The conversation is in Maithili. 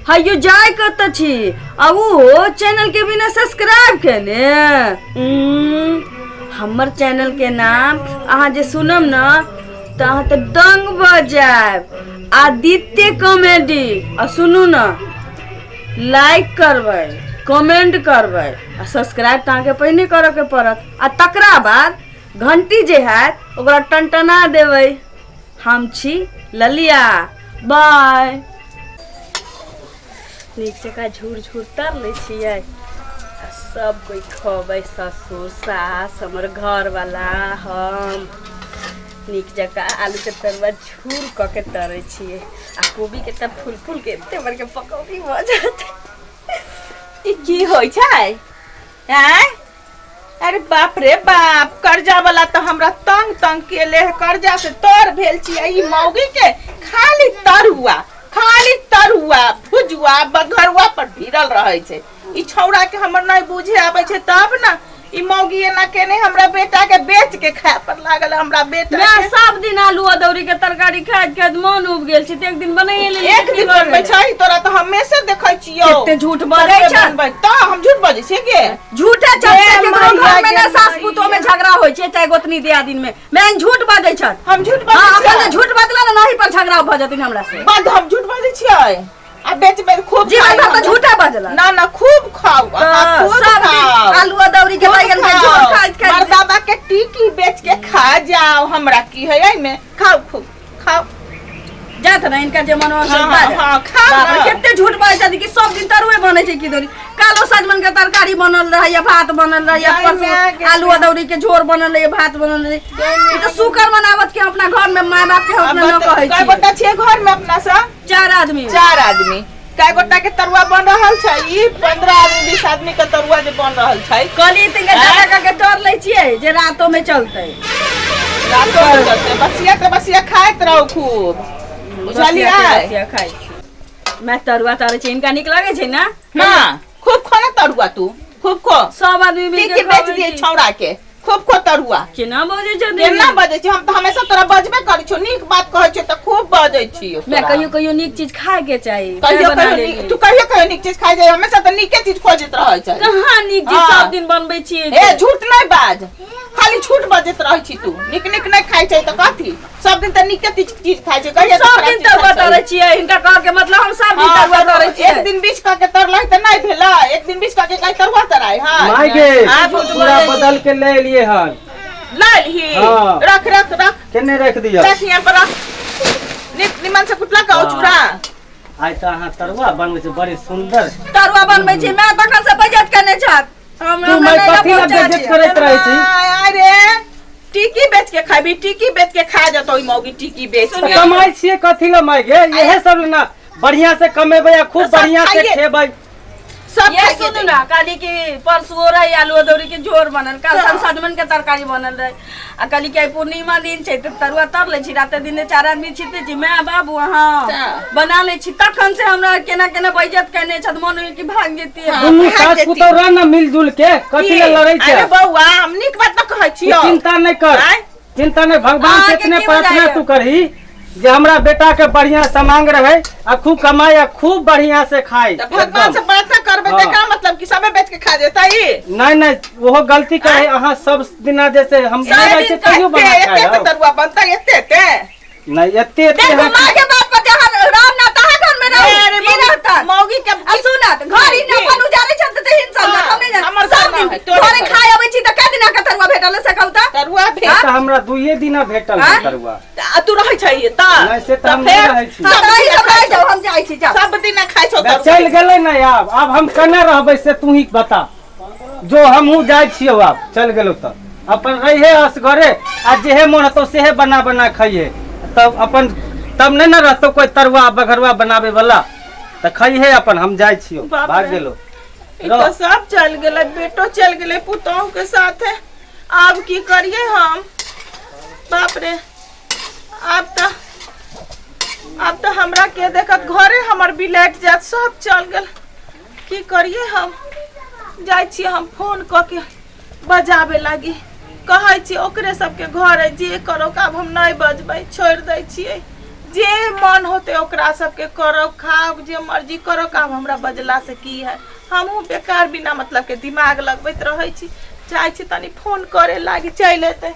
हयो जाय कतऽ छी आ ओ चैनल के बिना सब्सक्राइब केने। हमर चैनल के नाम अहाँ जे सुनम न तऽ अहाँ तऽ दंग भऽ जायब, आदित्य कॉमेडी। आ सुनू न, लाइक करबै, कमेंट करबै आ सब्सक्राइब तऽ अहाँके पहिने करऽके पड़त, आ तकरा बाद घंटी जे हैत ओकरा टनटना देबै। हम छी ललिया, बाय। नीक जकाँ झूर झूर तर लै छियै आ सब कोइ खबै, ससुर सास हमर घरवला हम। नीक जकाँ आलूके तरुआ झूर कऽ के तरै छियै आ कोबीके तऽ फूल फूल के एते बड़के पकौड़ी भऽ जात। ई की होइ छै? आँय, अरे बाप रे बाप, कर्जा वाला तऽ हमरा तंग तंग केले है, कर्जा से तर भेल छी। ई मौगी के खाली तरुआ, खाली तरुआ भुजुआ बघरुआ पर भिड़ल रहै छै। ई छौड़ा के हमर नहीं बुझे आबै छै तब ने ई मौगी एना केने हमरा बेटा के बेच के खाय पर लागल है, हमरा बेटा मैं के। सब दिन आलू अदौरी के तरकारी खाइत खाइत मन उब गेल छै, तऽ एक दिन बनाइए लेली। एक दिन बनबै छै तोरा तऽ हमेशा देखै छियौ। कते झूठ बजै कते छै। बनबै तऽ हम झूठ बजै छियै गे? झूठे चलते गे केकरो मैया, घर में गे ना सास मैया। पुतोह में झगड़ा होइ छै, चाहे गोतनी दियादिन में। मैं झूठ बजै छथ। हम झूठ बजै हाँ, अपन छियै? जे झूठ बजला ना नहीं पर झगड़ा भऽ जेथिन हमरा से। बद हम झूठ बजै छियै आ बेच बेच खूब जीवन खाइ भर तऽ हमरा। झूठे बजला। ना ना, खूब खाओ अहाँ, तऽ खूब सब दिन खाओ। आलू अदौरी के खूब बैगन के खाओ। झोर खाइत खाइत मर्दाबा के टीकी बेच के खा जाओ, हमरा की है एहिमे? खाओ, खूब खाओ। जात ना इनका जे मनवा हाँ, हाँ, हाँ, खाओ बाप रे, ना। कते झूठ बाजै छथि कि सब दिन तरुए बनै छै। की दोरी कालो सजमन के तरकारी बनल रहै या भात बनल रहै या गाय परसू माय के आलू अदौरी के झोर बनल रहै, भात बनल रहै। ई तऽ शुक्र मनावत के अपना घर में माय बाप के हम अपना न कहै कय छियै। गोटा छियै घर में अपना सब? चार आदमी। चार आदमी, कय गोटा के तरुआ बन रहल छै? ई 15 आदमी 20 आदमी के तरुआ जे बन रहल छै। कहली तिनका जादा कऽ के तर लै छियै जे रातो में चलतै। रातो में चलतै। बसिया के बसिया खाइत रहू खूब, बुझलियै? बसिया के बसिया खाइ छी। मैं तरुआ तरै छी, हिनका नीक लगै छै ना? हाँ, खूब खो ना तरुआ, तू खूब खो। सब आदमी मिल के टीकी बेच खाबै दिए छी। छौड़ा के, खूब खो तरुआ। केना बजै छथिन? केना बजै छी? हम तऽ हमेशा तोरा बजबे करै छियौ। नीक बात कहै छियौ तऽ खूब बजै छियौ मैं तोरा। कहियो कहियो नीक चीज खाय के चाही, तैं कहियो बना कहियो लेली। नीक, तू कहियो कहियो नीक चीज खाइ जाइ, हमेशा तऽ नीके चीज खोजैत रहै छै। कहाँ नीक चीज हाँ। सब दिन बनबै छियै? ए, झूठ नहि बाज, खाली झूठ बजैत रहै छी तू। नीक नीक नहि खाइ छै तऽ कथी? सब दिन तऽ नीके चीज चीज खाइ छै, कहियो तऽ सब खराब दिन चीज तरुआ खाइ छै। तरै छियै, हिनका कह के मतलब हम सब दिन हाँ, तरुआ तरै छियै। एक दिन बीच कऽ के तरलै तऽ नहि भेलै? एक दिन बीच कऽ के कहीं तरुआ तराय? हाँ माय गे, हाँ, झूठ पूरा बजै छी। बदल के ले एलिए हन। ले एलही? हाँ। रख रख रख। केने रख दिया? रख यहाँ पर रख। नीक निमन से कुटला का हाँ। चूड़ा। आइ तऽ अहाँ तरुआ बनबै छी बड़ी सुंदर। तरुआ बनबै छी, मैं तखन से बेइज्जत केने छथि। तू मैं कथी ला बेइज्जत करैत रहै छी? अरे टिकी बेच के खाबी, टिकी बेच के खा जतौ ई मौगी, टिकी बेच के। कमाइ छियै कथी ला माय गे? इहे सब ला ना, बढ़िया से कमेबै आ खूब तऽ सब बढ़िया से खाइए। खेबै। सब ये खाइए। सुनू ना, काली की परसुओ रहे आलू अदौरी के झोर बनल, काल हम सजमन के तरकारी बनल रहे, आ काली के आइ पूर्णिमा दिन छै तऽ तरुआ तर लै छी। राते दिन चार आदमी छिते छी, माय बाबू अहाँ तऽ। बना लै छी। तखन से हमरा केना केना बेइज्जत केने छथि, मन होइए कि भाग जेतियै। हाँ। दुनू भाग सास जेती। पुतोह रह ना मिलजुल के, कथी ला लड़ै छै? अरे बौआ, हम नीक बात न कहै तू छियौ। चिंता नहीं कर, आँय? चिंता नहीं, भगवान से अहाँके इतने की प्रार्थना बुझाइए? तू करही जे हमरा बेटा के बढ़िया समांग रहे आ खूब कमाए आ खूब बढ़िया से खाए। तऽ भगवान से एकदम। प्रार्थना करबै तऽ हाँ। का मतलब कि सबे बेच के खा जेतै? नहीं नहीं, ओहो गलती करे। अहाँ सब दिना जैसे हम सब नहीं रहै दिन छियै तैयो बना एते खाए एते हौ। तरुआ बनतै एते एते? नहीं, एते एते देखो अहाँ माँ के बात पर जहाँ राम ना तहाँ घर में रहू। अरे ई मौगी- रहता। मौगी के आ सुनत घर ही की? अपन उजारे छत ते हिंसा हाँ, हम नहीं जान। हमर सब घर ना दिन है, तोरे घरे घर। खाए अबै छी तऽ कै दिना के तरुआ भेटल से कहू तऽ? तरुआ भेट तऽ हमरा दुइये दिना भेटल आँय? है तरुआ। आ तू रहै छै तऽ? नहि, से तऽ हम फेर नहि रहै छी। हाँ, सब तऽ अहीं दिना सब खाइ रहै छौ। जाउ, हम जाइ छी, जाउ। सब दिना खाइ छौ बे, तरुआ। चलि गेलै ने आब, आब हम केना रहबै से तू ही बता। जो हमहूँ जाइ छियौ, आब चलि गेलौ तऽ अपन रहिहे असगरे आ जेहे मोन हेतौ सेहे बना बना खइहे। तब अपन तब नहि ने रहतौ कोइ तरुआ बघरुआ बनाबे वाला, तऽ खइहे अपन। हम जाइ छियौ, बाप भाग रे। गेलौ। ई तऽ सब चल गेलै, बेटो चल गेलै पुतोहु के साथे। आब की करिए हम? बाप रे, आब तऽ हमरा के देखत? घरे हमर बिलट जायत। सब चल गेल, की करिए हम? जाइ छियै हम फोन कऽ के बजाबे लागी, कहै छियै ओकरे सबके घर है, जे करो। आब हम नहि बजबै, छोड़ि दै छियै। जे मन होते ओकरा सबके करो खाओ, जे मर्जी करो। आब हमरा बजला से की है? हमहूँ बेकार बिना मतलब के दिमाग लगबैत रहै छी। जाइ छी तनी फोन करे लागी, चलि एतै।